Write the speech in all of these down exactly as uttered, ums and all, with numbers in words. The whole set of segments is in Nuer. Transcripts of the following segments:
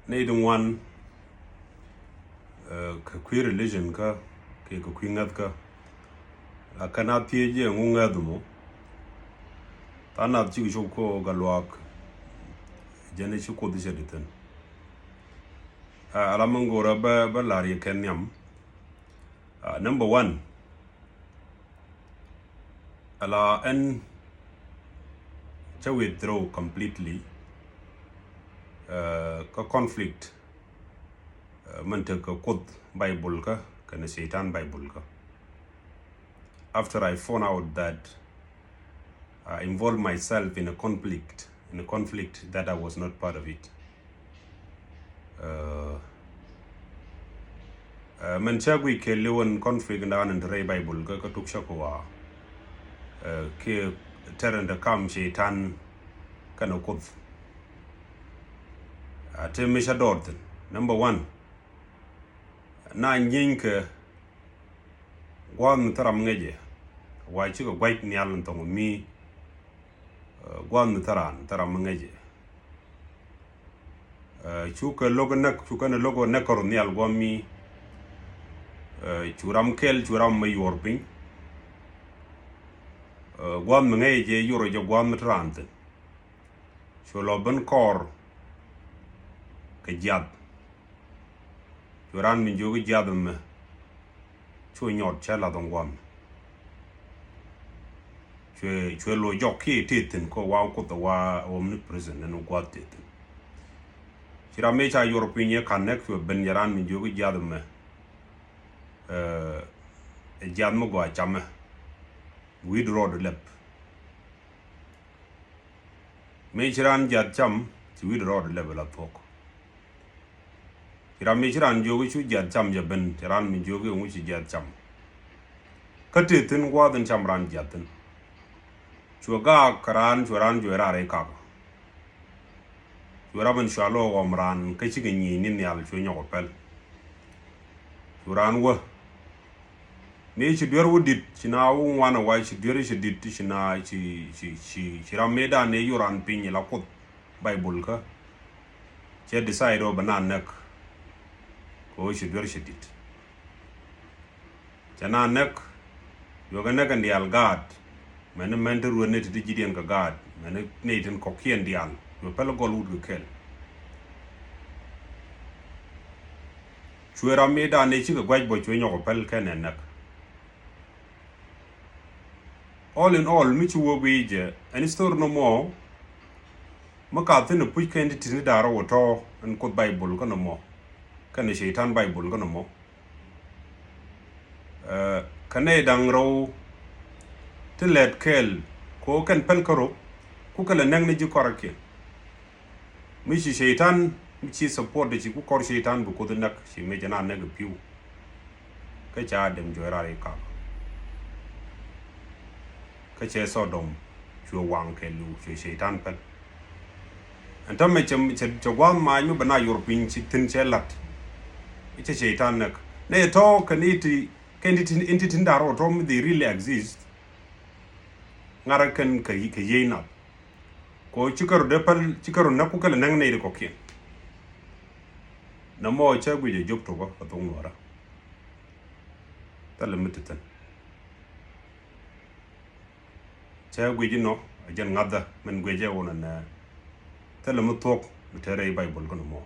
Nɛy ti ŋuan, eh, kɛ kui̱ religion kä kiɛ kɛ kui̱ ŋäth kä. La kɛn a thiec jɛ ŋu ŋäth mɔ. Than nath cik cop ko Gatluak jɛn ci Kuoth cɛ di thin. Ah, ala mi ŋorä bä, bä lar yɛ kɛn nhiam. Ah, number one, ala ɛn cä withdraw completely, eh, kä conflict, eh, min te kä Kuoth Bible kä kɛnɛ Satan Bible kä. After I found out that I involved myself in a conflict, in a conflict that I was not part of it. Uh, uh, mɛn cä guic kɛ liw ɛn conflict in dan in te rɛy Bible kä, kä tuk cä kɛ wa, uh, kiɛ tɛr in te kam Satan kɛnɛ Kuoth. Uh, te mi cä dɔɔr thin. Number one, na nyieeny kɛ gua̱a̱th mi thil ram ŋäcɛ, wa cikɛ gua̱c nhial in thɔŋ mi, eh, gua̱a̱th mi thil ran, thil ram mi ŋäcɛ. Eh, cukɛ lo̱k näk, cukɛ ni lo̱k näk kärɔ nhial gua̱a̱th mi, eh, cu ram kɛl, cu ram mi yuɔr piny. Eh, gua̱a̱th mi ŋäcɛ jɛ yuɔr jɛ gua̱a̱th mi thil ran thin. Cu lɔ ben kɔɔr kɛ jiath. Cu ran mi jiök jiath ɛmɛ cu nyɔt cɛ lath ŋuan. Cuɛ, cuɛ lo̱c jɔk kiɛ tëë thi̱n kɛ wa Kuoth wa omnipresent ɛn gua̱th tëë thi̱n. Ci ram mi ca yuɔr piny ɛ kan nɛk cuɛ ben jɛ ran mi jiök jiath ɛmɛ. Eh, ɛ jiath mi gɔaa camɛ. Wi̱i̱ rɔɔd lɛp. Mi ci raan jiath cam, ci wi̱i̱ rɔɔd lɛp la thuɔ̱k. Ci ram mi ci raan jiök cu jiath cam jɛ ben, ci raan mi jiök ŋu ci jiath cam. Kä tëë thi̱n gua̱a̱th in cam raan jiath thi̱n. Cuɛ gaak kä raan, cuɛ raan juɛ raar i̱ kak. Cuɛ ram in cua lo̱o̱k ɣɔm raan kä cikɛ nyieny ni nhial cuɛ nyɔk ɔ pɛl. Cu raan wä. Mi ci duer wä dit, ci na wä ŋuan a wa ci duer ci dit, ci na ci, ci, ci, ci ram mi dan ni yu raan piny la Kuoth Bible kä. Cɛ decide ɔ bɛ na näk. Kɛ wä ci duer ci dit. Cɛ na näk, yuɔkɛ näk in diaal gaat. Mɛn ni mɛn ti ruet ni ti ti ji̱diɛn kɛ gaat. Mɛn ni nɛy tin kɔ̱kiɛn diaal. Yuɔ pɛl gɔl wut kɛ kɛl. Cuɛ ram mi dan ni cikɛ gua̱c bɔ cuɛ nyɔk pɛl kɛn ɛ näk. All in all, mi ci wä guiy jɛ, ɛn story nɔmɔ, mi ka thin a puc kɛn ti tin da̱rä wä tɔ, ɛn Kuoth Bible kä nɔmɔ, kɛn Satan Bible kä nɔmɔ. Eh, kä nɛy da̱ŋ rɛw ti lɛt kɛɛl, ko kɛn pɛl kärɔ, ku kɛ lɛ nɛk ni ji̱ kɔrkiɛn. Mi ci Cɛy-tan, mi ci support, ci ku kɔr Cɛy-tan bi Kuoth näk, ci mëë cɛ na näk pi̱w. Kä ca Adam juɔc raar i̱ kak. Kä cɛ Sodom cuɛ waŋ kɛ li̱w, cuɛ Cɛy-tan päl. Ɛn täämɛ cɛ, cɛ, cɛ gua̱a̱th maac mi bɛ na yuɔr piny ci thi̱n cɛ la̱t. I̱ cɛ Cɛy-tan näk. Nɛ tɔ̱ kɛn i̱ ti, kɛn ti tin, in ti tin da̱r rɔ tɔ̱ mi they really exist. Ŋa̱rä kɛn kɛ, kɛ yiey nath. Kɔ ci kärɔ dee päl, ci kärɔ näk ku kɛlɛ näk nɛy ti kɔ̱kiɛn. Nɔmɔ cä guic ɛ jop tokä kɛ thok Nuäärä. Thilɛ mi ti thi̱n. Cä guic inɔ ɛ jɛn ŋa̱thä min guic ɛ wunɛ nɛ. Thilɛ mi thuɔ̱k mi te rɛy Baibol kä nɔmɔ.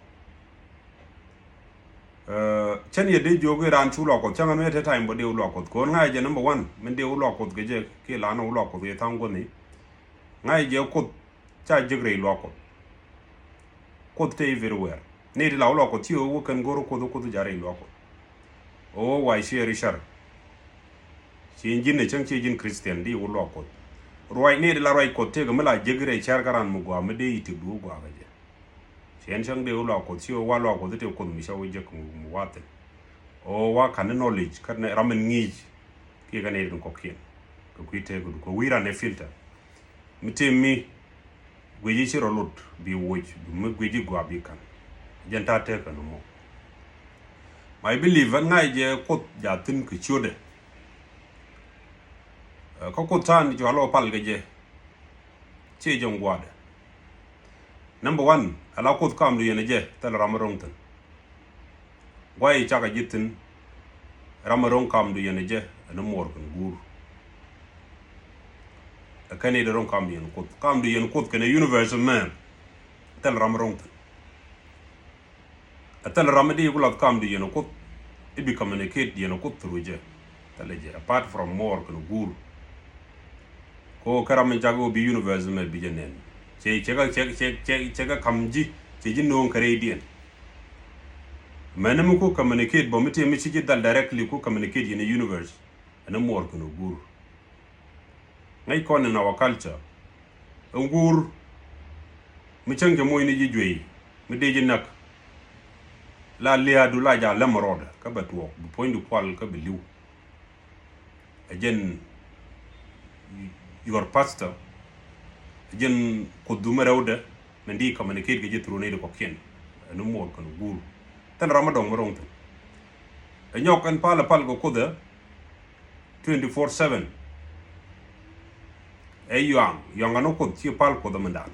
Eh, cɛn yɛ dee jiök i̱ raan cu luak Kuɔth, cäŋ ɛn mëë te time bä dee wä luak Kuɔth. Kɛ ɣöö ŋa̱cɛ jɛ number one, min dee wä luak Kuɔth kɛ jɛ, kiɛ lan wä luak Kuɔth kɛ tha̱a̱ŋ guɔ̱thni. Ŋa̱cɛ jɛ Kuoth ca jek rɛy luak Kuɔth. Kuoth te everywhere. Ni ti la wä luak Kuɔth ci ɣöö wä kɛn go̱r Kuoth, Kuoth ja̱ rɛy luak Kuɔth. Ɣöö wa ciɛ ri cär. Ci ji̱n ɛ cäŋ ci ji̱n Christian di wä luak Kuɔth. Ruac ni ti la ruac Kuɔth tëëkɛ mi la jek rɛy cär kä raan mi gua̱a̱ mi dee i̱ tëk duɔ̱ɔ̱p gua̱a̱ kɛ jɛ. Cɛ ɛn cäŋ dee wä luak Kuɔth, ci ɣöö wa luak Kuɔth i̱ tëë Kuoth mi cä wä jek mi, mi wa̱thi̱n. Ɣöö wa ka̱n ni knowledge, kä nɛ ram in ŋi̱i̱c, kiɛ kä nɛ rin kɔ̱kiɛn. Kɛ kui̱ tëëk du, kɛ wi̱i̱ ran ɛ filter. Mi tëë mi, guici ci rɔ lot, bi woc, bi mi guici gɔaa bi ka̱n. Jɛn ta̱a̱ tëëk kɛ nɔmɔ. My belief, ɛn ŋa̱c jɛ Kuoth ja̱ thi̱n kɛ ciötdɛ. Ɛ, kä Kuoth ta̱a̱n cua lɔ pal kɛ jɛ. Ciɛ jɛ ŋua̱dɛ. Number one, ala Kuoth kamdu yɛn ɛ jɛ, thilɛ ram mi ro̱ŋ thi̱n. Guay cakɛ ji̱ thi̱n, ram mi ro̱ŋ kamdu yɛn ɛ jɛ, ɛn muɔɔr kɛnɛ guur. Ɛ kɛn i̱ dee ro̱ŋ kamdu yɛn Kuoth, kamdu yɛn Kuoth kɛnɛ universe mɛ, thilɛ ram mi ro̱ŋ thi̱n. Ɛ thilɛ ram mi di ku lath kamdu yɛn Kuoth, i̱ bi communicate yɛn Kuoth through jɛ. Thilɛ jɛ, apart from muɔɔr kɛnɛ guur. Ko kɛ ram mi cak wä bi universe mɛ bi jɛ nɛn. Cɛ, cɛ, cɛ, cɛ, cɛ, cɛ kɛ kam ji̱, cɛ ji̱ no̱o̱ŋ kɛ rɛydiɛn. Mɛn mi ku communicate bä mi tëë mi ci ji̱ dhal directly ku communicate yɛn universe. Ɛn muɔɔr kɛnɛ guur. Ŋäc kɔn in our culture. Ɛn guur mi cäŋ cɛ moc ni ji̱ juey mi dee ji̱ näk. La liaadu la ja läm rɔɔdɛ kä bɛ tuɔɔk bi puɔ̱nydu kual kä bi li̱w. Ɛ jɛn your pastor, ɛ jɛn Kuothdu mi rɛwdɛ. Min di communicate kɛ ji̱ through ni di kɔkiɛn. Ɛn muɔɔr kɛnɛ guur. Thilɛ ram mi dɔ̱ŋ mi ro̱ŋ thi̱n. Ɛ nyɔk ɛn pal ɛ pal kɛ Kuoth ɛ twenty four seven. Ɛ yuaŋ, yuaŋ ɛn Kuoth ci pal Kuoth ɛ mindan.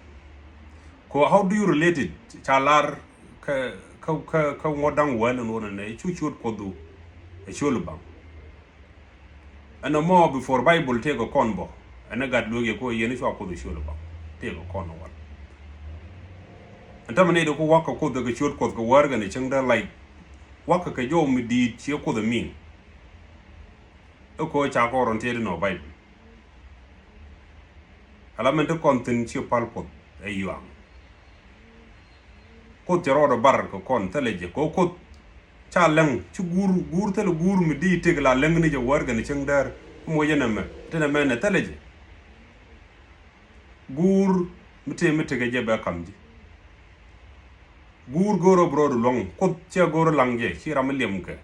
Ko how do you relate it? Ca lar kä, kä, kä, kä ŋuɔ̱t da̱ŋ wäl ɛn wunɛ nɛ cu ciöt Kuothdu ɛ ciöl baŋ. Ɛn ɛmɔ before Bible tëëkɛ kɔn bä. Ɛn ɛ gat lueek yɛ ko yɛn cua Kuoth ɛ ciöl baŋ. Tëëkɛ kɔn wal. Ɛn tämɛ ni di ku wakä Kuoth kɛ ciöt Kuoth kɛ wäär kɛnɛ cäŋ dee, like, wakä kɛ jɔw mi di̱i̱t ciɛ Kuoth ɛ miŋ. Ɛ ko ca kɔn rɔn tëë di nɔ Bible. Ala min ti kɔn thi̱n ci pal Kuoth ɛ yuaŋ. Kuoth cɛ rɔɔdɛ bar kɛ kɔn thilɛ jɛ kɛ Kuoth ca läŋ ci guur, guur thilɛ guur mi di tëk la läŋ ni jɛ wäär kɛnɛ cäŋ däär. Moc ɛn ɛmɛ ti nɛ mɛn ɛ thilɛ jɛ. Guur mi tëë mi tëkɛ jɛ bɛ kam ji̱. Guur go̱o̱r ɔ bi rɔɔdu luäŋ Kuoth cɛ go̱o̱r ɔ laŋ jɛ ci ram mi liɛm kɛ.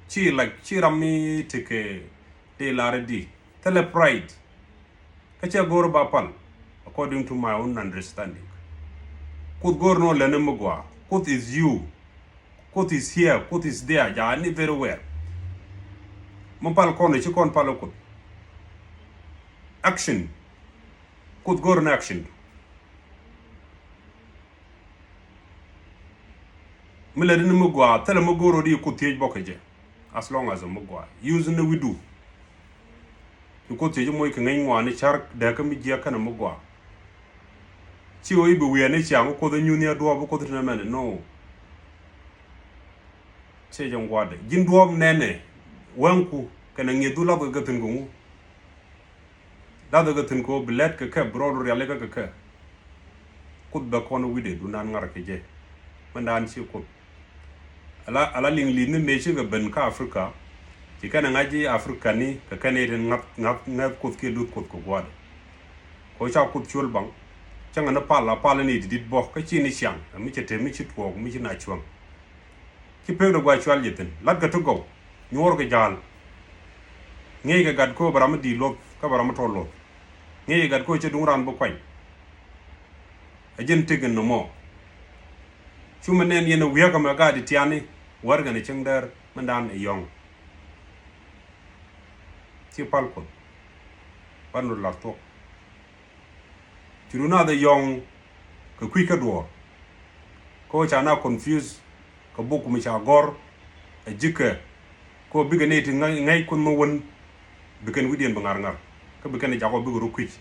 Ci lac ci ram mi tëkɛ dee lar di. Thilɛ pride. Kä cɛ go̱o̱r ba pal according to my own understanding. Kuoth go̱o̱r nɔ lɛn mi gɔaa. Kuoth is you. Kuoth is here. Kuoth is there. Ja ni very well. Mi pal kɔn ci kɔn pal Kuoth. Action. Kuoth go̱o̱r ni action. Mi lɛ di ni mi gɔaa thilɛ mi go̱o̱r ɔ di Kuoth thiec bɔk kɛ jɛ. As long as mi gɔaa use ni wi̱du. Ci Kuoth thiec moc kɛ ŋäc ŋuani car dee kä mi jiɛk kɛnɛ mi gɔaa. Ci ɣöö i̱ bi wiɛɛni ciaŋ Kuoth ɛ nyuth ni a duɔɔp Kuoth ti nɛ mɛn no. Ci jɛ ŋuaatdɛ ji̱n duɔɔp nɛnɛ. Wɛŋku kɛnɛ ŋi̱ethdu lathkɛ kɛ thi̱n kɛ ŋu. Lathkɛ kɛ thi̱n kɛ ɣöö bi lɛt kɛ kɛ bi rɔɔdu rialikä kɛ kɛ. Kuoth bɛ kɔn wi̱cdɛ duundan ŋa̱r kɛ jɛ. Mɛndan ci Kuoth. Ala, ala liŋ li̱th ni mëë cikɛ ben kä Africa. Ci kɛn ɛ ŋa̱c ji̱ Africa ni kɛ kɛn ɛ tin ŋa̱th, ŋa̱th, ŋa̱th Kuoth kiɛ luth Kuoth kɛ gua̱a̱dɛ. Kɛ ɣöö ca Kuoth cuɔl baŋ. Cäŋɛ ni pal a pal ni di̱t bä kä ci ni ciaŋ ɛ mi cɛ te mi ci tuɔɔk mi ci na cuäŋ. Ci pek dee gua̱c cual jɛ thi̱n latkɛ ti gɔw nyuɔɔr kɛ ja̱a̱l. Ŋi̱i̱c kɛ gat ko̱o̱p ram mi di̱i̱t luɔth kä bɛ ram mi tɔl luɔth. Ŋi̱i̱c kɛ gat ko̱o̱p cɛ duŋ raan bi kuany. Ɛ jɛn tëk in nɔmɔ. Cu mi nɛn yɛn ɛ wi̱i̱ kä mɛ gaat i̱ tiani wär kɛn ɛ cieŋ däär mi dan ɛ yɔ̱ŋ. Ci pal Kuoth ban rut lar thuɔ̱k. Ci run nath ɛ yɔ̱ŋ kɛ kui̱ kä duɔ̱ɔ̱r. Kä ɣöö ca na confuse kɛ buk mi ca gɔ̱r ɛ ji̱kɛ. Kä ɣöö bikɛ nɛy ti ŋäc, ŋäc Kuoth mi wän bi kɛn wi̱cdiɛn bi ŋa̱r ŋa̱r kä bi kɛn ɛ jak ɣöö bikɛ rɔ kui̱c.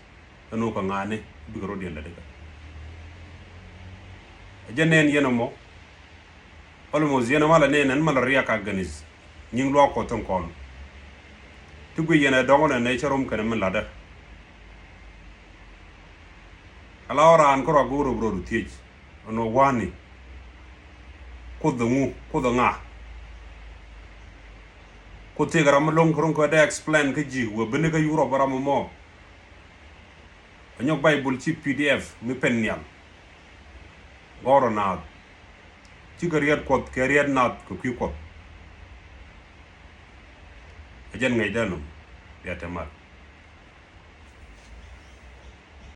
Ɛn ɣöö kɛ ŋa̱a̱ni bikɛ rɔ diɛn lɛ dikɛ. Ɛ jɛ nɛn yɛn ɛmɔ. Almost yɛn ɛ malɛ nɛn ɛn malɛ riak against nyiŋ luaak Kuɔth tin kɔn. Ti guic yɛn ɛ dɔ̱ŋ nɛ nɛ cä rom kɛn ɛ min latdä. Ala ɣöö raan kä ruak go̱o̱r rop rot thiec ɛn ɣöö wa̱a̱ni. Kuoth ɛ ŋu, Kuoth ɛ ŋa? Kuoth tëëkɛ ram mi lo̱ŋ kɛ ro̱ŋ kɛ dee explain kä ji̱ wee bini kä Europe ram mɔ. Ɛ nyɔk Baibul ci P D F mi pen nhial. Gɔ̱rä naath. Cikɛ riɛt Kuɔth kɛ riɛt naath kɛ kui̱ Kuɔth. Ɛ jɛn ŋäcdä nɔm. Bia te mal.